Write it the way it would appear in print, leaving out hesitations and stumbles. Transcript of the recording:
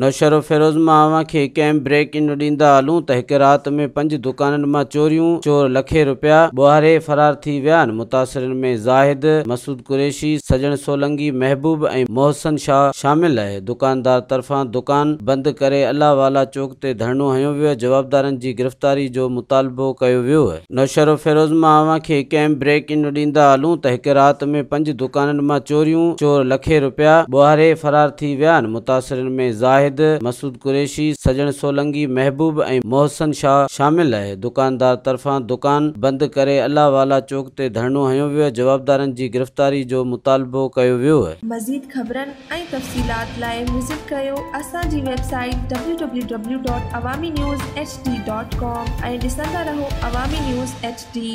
نوشهروفيروز مان اوهان کي هڪ اهم بريڪنگ ڏيندا هلون ته هڪ رات ۾ پنج دڪانن مان چوريون، چور لکين رپيا ٻوهاري فرار ٿي ويا آهن، متاثرن ۾ زاهد، مسعود قريشي، سڄڻ سولنگي، محبوب ۽ محسن شاهه شامل آهي، دڪاندار طرفان دڪان بند ڪري الله والا چوڪ تي ڌرڻو هنيو ويو، جوابدارن جي گرفتاري جو مطالبو ڪيو ويو. نوشهروفيروز مان اوهان کي هڪ اهم بريڪنگ ڏيندا هلون ته هڪ رات ۾ پنج دڪانن مان چوريون، چور لکين رپيا ٻوهاري فرار ٿي ويا آهن، متاثرن ۾ زاهد، مسعود قريشي، سڄڻ سولنگي، محبوب ۽ محسن شاهه شامل آهي، دڪاندار طرفان دڪان بند ڪري الله والا چوڪ تي ڌرڻو هنيو ويو، جوابدارن جي گرفتاري جو مطالبو ڪيو ويو. مزيد خبرن ۽ تفصيلات لاء وزٽ ڪريو اسان جي website W W W dot Awami news H D dot com ۽ ڏسندا رهو عوامي نيوز ايڇ ڊي.